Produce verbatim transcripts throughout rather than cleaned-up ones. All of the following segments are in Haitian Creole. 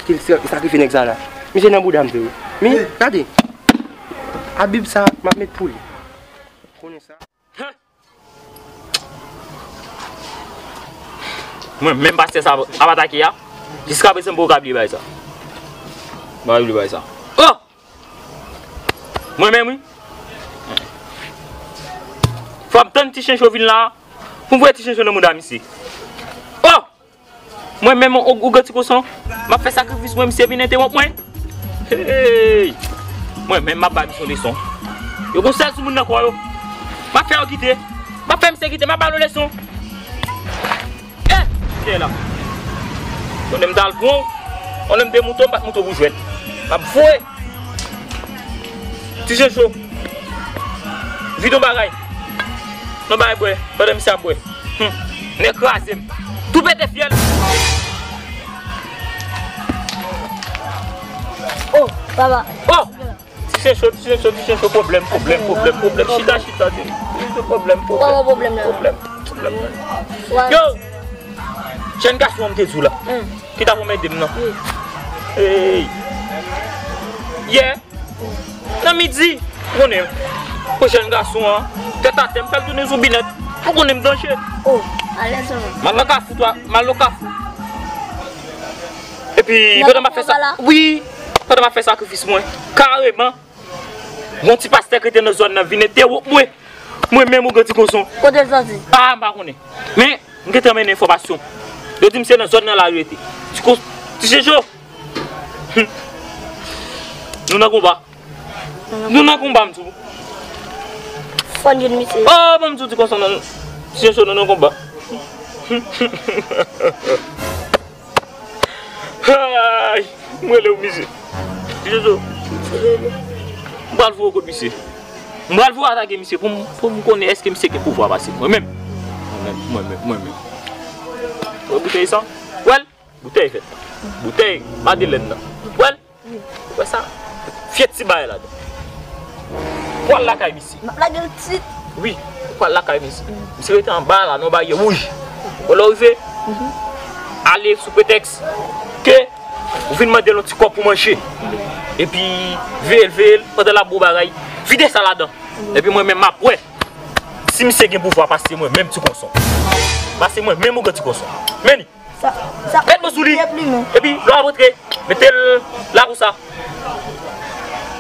Ki l sa-, sakrifye nèg sa la. Misye nan bouda m tou wi. Men, gade. A bib sa, m ap met pou li. Konnen sa. Mwen menm pastè sa ap atake a. Jiska prezan m poko ka bliye bagay sa. M pa bliye bagay sa. Oh! Mwen menm wi. Fò m tann ti chencho vin la. Pou m voye ti chencho nan mouda misye. Oh! Mwen menm ou, ou granti koson, m ap fè sakrifis mwen, misye vin entewonp mwen. Hey! Mwen menm m ap ba misye yon leson. Yo gon sèl sou moun nan kò yo. M ap fè yo kite. M ap fè misye kite, m ap ba l yon leson. Eh! Kite la. Konnen m t al pran w. Konnen m te moute w, m pa t moute w pou jwèt. M ap voye. Ti chencho. Vide yon bagay. Yon bagay bwè. Pandan misye ap bwè. Hmm. Nèg kraze m. Tou pete fyèl. Oh, papa. Oh! Ti chencho, ti chencho, ti chencho, pwoblèm, pwoblèm, pwoblèm, pwoblèm. Chita, chita, ti chencho, pwoblèm, pwoblèm. Pwoblèm, pwoblèm, pwoblèm. Yo! Jèn gason an m te di w la. Hmm. Ki t ap anmède m nan. Wi. Hey. Yè. Nan midi. Ou konnen. Pou jèn gason an. Tèt atè, m fè l tounen zonbi nèt. Ou konnen m danje. Oh, alèz sèlman. M al nan kafou, twa, m al nan kafou. Epi, pandan m ap fè sa, wi, pandan m ap fè sakrifis mwen, kareman, yon ti pastè ki te nan zòn nan vin entewonp mwen. Mwen menm ou granti koson. Kote l soti? Ah, m pa konnen. Men, m gentan mennen enfòmasyon. Yo di m se nan zòn nan la yo rete. Ti kos-, ti chencho. Hmm. Nou nan konba. Nou nan konba, m di w. Fò n jwenn misye. Oh, ban m di w ti koson nan. Ti chencho, nou nan konba. Ay, m rele w, misye. Ti chencho. M pral voye w kot misye. M pral voye w atake misye pou m, pou m konnen èske misye gen pouvwa pase m. Mwen menm. Mwen menm, mwen menm, mwen menm. Wè boutèy sa? Wè l? Boutèy fèt. Boutèy Madelèn nan. Wè l? Ou wè sa? Fye ti bagay ladan. Pral lakay misye. M ap lage l tit. Wi, ou pral lakay misye. Misye rete anba la, nan yon baryè wouj. Bon, lè w rive, ale sou pretèks ke ou vin mande l yon ti kòb pou manje. Epi, veye l, veye l, pandan l ap bo bagay, vide sa ladan. Epi mwen menm m ap wè si misye gen pouvwa pase mwen menm ti koson. Pase mwen menm ou granti koson. Men li. Sa, sa, met mwen sou li. Deplimen. Epi, lè w ap rantre, mete l la konsa.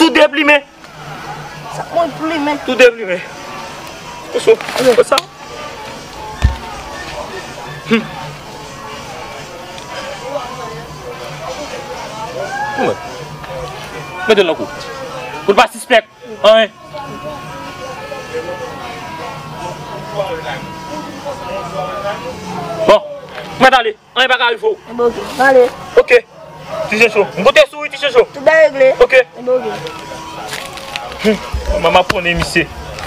Tou deplimen. Sa, mwen plimen. Tou deplimen. Koso. Konsa. Hmm. Mwen. Mete l nan kou. Pou l pa sispèk. Anyen. Bon, mwen ale. Anyen pa ka rive w. Enben, oke. Mwen ale. Oke. Ti chencho. M konte sou ou wi, ti chencho. Tout bagay regle. Oke. Enben, oke. Hmm. Manman ap konnen misye.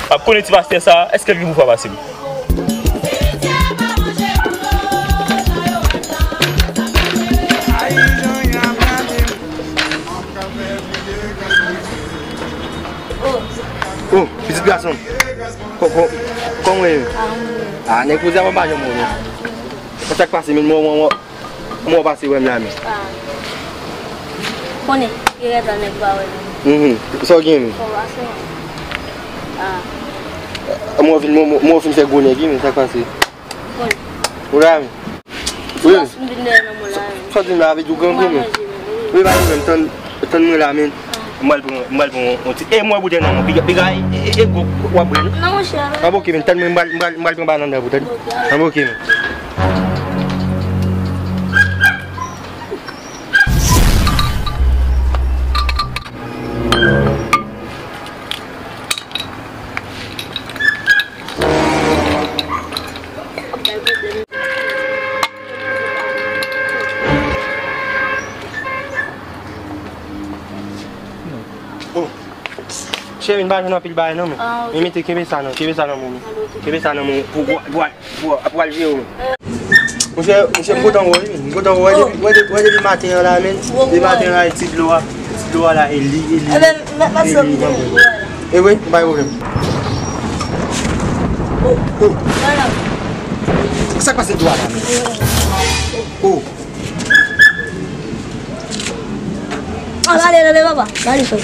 Ap konnen ti pastè sa, èske l gen pouvwa pase m? Oh, pitit gason m. Kò-, kò-, kòman w ye? Ah, nèg poze a pa janm wè w non. Sa k pase, men mwen, mwen, mwen, mwen pase wè m la, men. Ah. Konnen, gen lè tan nèg pa wè nou. Mhm. Sa w gen, men? Fò pase, non. Ah. Mwen fin, mwen, mwen fin fè gwo nèg, wi, men sa k pase. Konnen. Ou la, men? Wi. Sa w di m la, vle di w grangou, men. Wi, pa gen pwoblèm, tann, tann mwen la, men. M pral pran, m pral pran yon ti. E mwen boutèy nan mwen, piga, piga, e, e, e, gwo, w ap bwè, non? Non, monchè. An, oke, men, tann mwen, m pral, m pral, m pral pran banana pou tande. An, oke, men. Oh. Cheri, m pa jwenn anpil bagay non, men. Ah, ok. Men mete, kenbe sa non, kenbe sa nan men w. Ah, ok. Kenbe sa nan men w pou, pou, pou, pou, pou al jere w, men. Monchè, monchè, m kontan wè w, wi. M kontan wè w. Wè depi, wè depi, wè depi maten an la, men. Depi maten an la, e ti dlo a, ti dlo a la, e li, e li. E li, m ap sòti. E wi, pa gen pwoblèm. Oh, oh. Sa k pase dlo a la, men? Oh. Ah, ale, ale, papa. Ale, frè.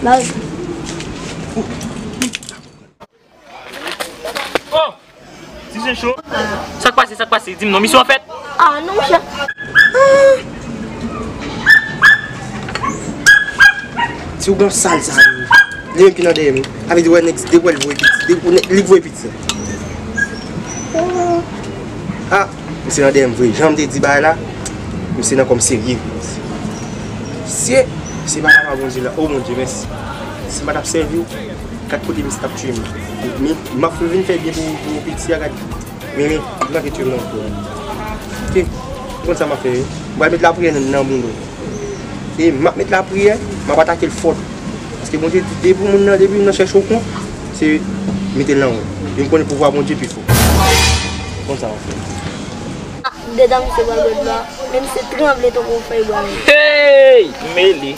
Ale. Oh! Ti Jen Cho. Sa k pase, sa k pase? Di m non, misyon an fèt? Ah, non, monchè. Ti ougan sal sa, wi. Li menm ki nan dèyè m. Sa vle di, wè, nèg, depi w wè l voye piti, depi w nèg, li voye piti. Ah, misye nan dèyè m vre. Jan m te di bagay la, misye nan kò m serye. Se, se pa papa Bondye la. Oh, Bondye, mèsi. Si m pa t ap sèvi w, gad kote misye t ap tiye m. Men, m ap vin fè byen pou, pou piti a, gad. Men, men, li manke tiye m nan kou. Ok, konn sa m ap fè, wi. M pral met lapriyè nan, nan moun yo. E m ap met lapriyè, m ap atake l fò tou. Paske Bondye di, depi moun nan, depi moun nan chèche w kont, se mete l nan ou. E m konnen pouvwa Bondye pi fò. Konn sa w ap fè. De dam se bwa bèt la, menm se tranble tankou yon fèy bwa. Hey! Mele.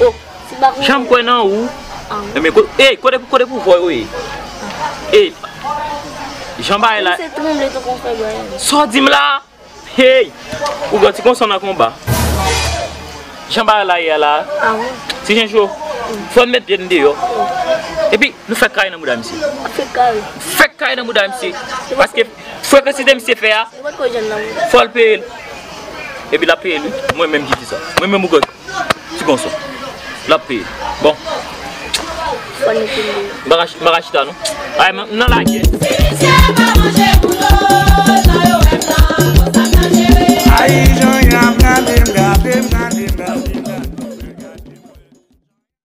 Oh! Si pa konn Jan m kwè nan ou. Ah, wi. Men ko-, hey, kote, kote pouvwa yo ye? Hey! Jan bagay la. Menm se tranble tankou yon fèy bwa. Sa w di m la? Hey! Ou gòti konsa nan konba. Jan bagay la ye a la. Ah, wi. Ti Jen Cho, fò n met pye n deyò. Epi, nou fè kay nan bouda misye. Fè kay. Fè kay nan bouda misye. Paske frekansite misye fè a, fò l peye l. Epi l ap peye l, wi. Mwen menm ki di sa. Mwen menm ou gòti. Ti konsa. L ap peye. Bon. Fò n met pye n deyò. M pa ka ch-, m pa ka chita, non. Ay, m nan lagè.